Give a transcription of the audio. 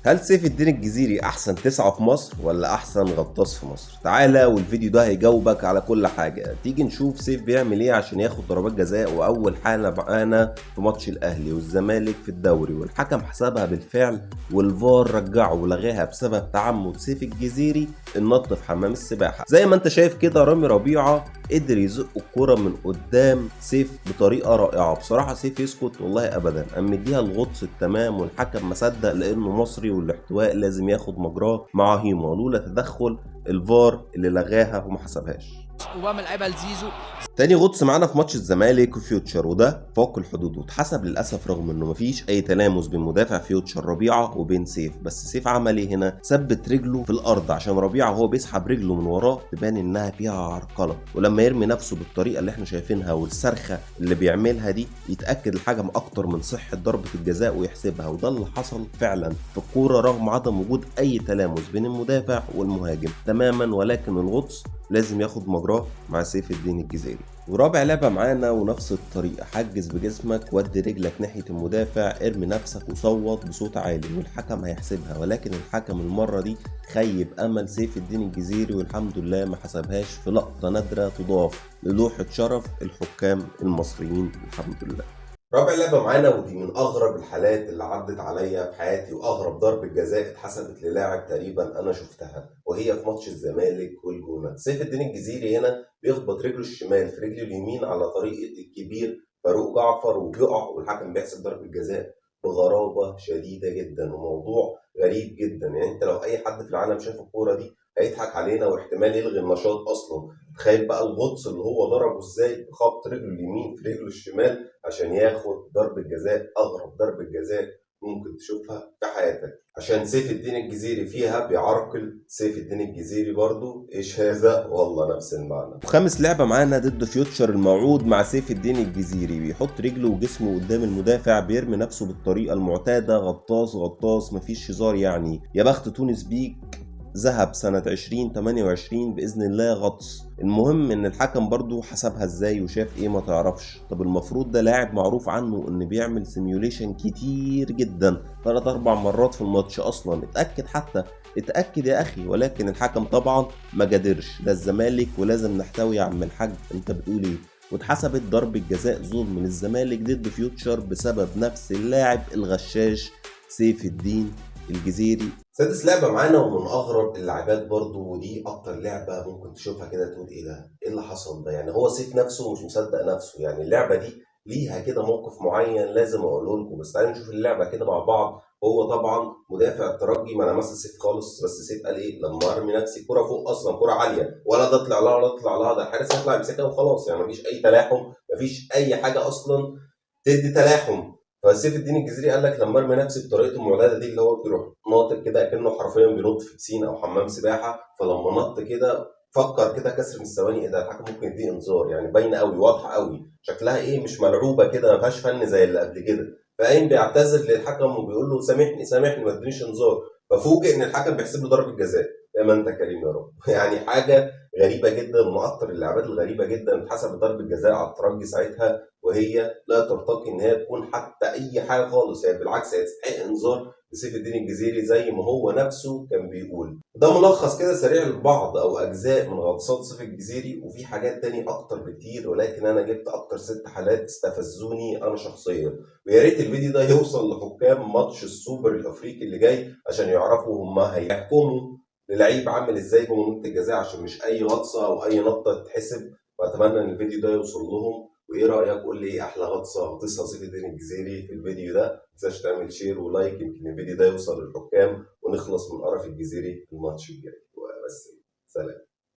هل سيف الدين الجزيري احسن 9 في مصر ولا احسن غطاس في مصر؟ تعالى والفيديو ده هيجاوبك على كل حاجة. تيجي نشوف سيف بيعمل ايه عشان ياخد ضربات جزاء. واول حالة معانا في ماتش الاهلي والزمالك في الدوري، والحكم حسبها بالفعل والفار رجعه ولغاها بسبب تعمد سيف الجزيري النط في حمام السباحة. زي ما انت شايف كده رامي ربيعة قدر يزق الكرة من قدام سيف بطريقة رائعة. بصراحة سيف يسكت والله ابدا، قام مديها الغطس التمام، والحكم ما صدق لانه مصري والاحتواء لازم ياخد مجراه مع هيما، لولا تدخل الفار اللي لغاها وما حسبهاش. اوباما لعبها لزيزو. تاني غطس معانا في ماتش الزمالك وفيوتشر، وده فوق الحدود واتحسب للاسف رغم انه مفيش اي تلامس بين مدافع فيوتشر ربيعة وبين سيف. بس سيف عمل ايه هنا؟ ثبت رجله في الارض عشان ربيعة وهو بيسحب رجله من وراه تبان انها فيها عرقله، ولما يرمي نفسه بالطريقة اللي احنا شايفينها والصرخة اللي بيعملها دي يتاكد الحكم اكتر من صحة ضربه الجزاء ويحسبها. وده اللي حصل فعلا في الكورة رغم عدم وجود اي تلامس بين المدافع والمهاجم تماما، ولكن الغطس لازم ياخد مجراه مع سيف الدين الجزيري. ورابع لعبة معانا ونفس الطريقة، حجز بجسمك ودي رجلك ناحية المدافع، ارمي نفسك وصوت بصوت عالي والحكم هيحسبها. ولكن الحكم المرة دي خيب أمل سيف الدين الجزيري والحمد لله ما حسبهاش، في لقطة نادرة تضاف للوحة شرف الحكام المصريين الحمد لله. رابع لعبة معانا ودي من أغرب الحالات اللي عدت عليا في حياتي، وأغرب ضربة جزاء اتحسبت للاعب تقريبا أنا شفتها، وهي في ماتش الزمالك والجونة. سيف الدين الجزيري هنا بيخبط رجله الشمال في رجله اليمين على طريقة الكبير فاروق جعفر وبيقع، والحكم بيحسب ضربة جزاء بغرابة شديدة جدا وموضوع غريب جدا. يعني انت لو اي حد في العالم شاف الكورة دي هيضحك علينا واحتمال يلغي النشاط اصلا. تخيل بقى الغطس اللي هو ضربه ازاي، بخبط رجله اليمين في رجله الشمال عشان ياخد ضربة جزاء، اغرب ضربة جزاء ممكن تشوفها في حياتك. عشان سيف الدين الجزيري فيها بيعرقل سيف الدين الجزيري برضو، ايش هذا والله نفس المعنى. وخامس لعبة معانا ضد فيوتشر الموعود مع سيف الدين الجزيري، بيحط رجله وجسمه قدام المدافع، بيرمي نفسه بالطريقة المعتادة، غطاس غطاس مفيش هزار يعني. يا بخت تونس بيك ذهب سنة 2028 بإذن الله غطس. المهم إن الحكم برضو حسبها إزاي وشاف إيه ما تعرفش. طب المفروض ده لاعب معروف عنه إن بيعمل simulation كتير جدا، 3-4 مرات في الماتش أصلا، اتأكد حتى اتأكد يا أخي. ولكن الحكم طبعا ما جادرش، ده الزمالك ولازم نحتوي يا عم الحاج، أنت بتقول إيه؟ واتحسبت ضربة جزاء ظلم للزمالك ضد فيوتشر بسبب نفس اللاعب الغشاش سيف الدين الجزيري. سادس لعبة معانا ومن أغرب اللعبات برضو، ودي أكتر لعبة ممكن تشوفها كده تقول إيه ده؟ إيه اللي حصل ده؟ يعني هو سيف نفسه مش مصدق نفسه. يعني اللعبة دي ليها كده موقف معين لازم أقوله لكم، بس تعالوا نشوف اللعبة كده مع بعض. هو طبعا مدافع الترجي ما لمس سيف خالص، بس سيف قال إيه؟ لما أرمي نفسي كرة فوق أصلا كرة عالية، ولا ده طلع لها ولا طلع لها، ده الحارس هيطلع يمسكها وخلاص. يعني مفيش أي تلاحم، مفيش أي حاجة أصلا تدي تلاحم. فسيف الدين الجزيري قال لك لما ارمي نفسي بطريقته المعتادة دي اللي هو بيروح ناطط كده كأنه حرفيا بينط في بسين او حمام سباحة، فلما نط كده فكر كده كسر من الثواني، ايه ده الحكم ممكن يديه انذار، يعني باينة قوي واضحة قوي شكلها ايه، مش ملعوبه كده، ما فيهاش فن زي اللي قبل كده. فقايم بيعتذر للحكم وبيقول له سامحني سامحني ما تدينيش انذار، ففوجئ ان الحكم بيحسب له ضربه جزاء. يا ما انت كريم يا رب. يعني حاجة غريبة جدا، ومن اكتر اللعبات الغريبة جدا اتحسب ضربه جزاء على الترجي ساعتها، وهي لا ترتقي ان هي تكون حتى اي حاجة خالص، يعني بالعكس هي تستحق انذار لسيف الدين الجزيري زي ما هو نفسه كان بيقول. ده ملخص كده سريع لبعض او اجزاء من غطسات سيف الجزيري، وفي حاجات تاني اكتر بكتير، ولكن انا جبت اكتر 6 حالات استفزوني انا شخصيا. ويا ريت الفيديو ده يوصل لحكام ماتش السوبر الافريقي اللي جاي عشان يعرفوا هما هيحكموا للعيب عامل ازاي جوه منطقة الجزاء، عشان مش اي غطسه او اي نطه تتحسب. واتمنى ان الفيديو ده يوصل لهم. وايه رايك؟ قول لي ايه احلى غطسه غطسها سيف الدين الجزيري في الفيديو ده. ما تنساش تعمل share و like، يمكن الفيديو ده يوصل للحكام ونخلص من قرف الجزيري في الماتش الجاي. وبس، سلام.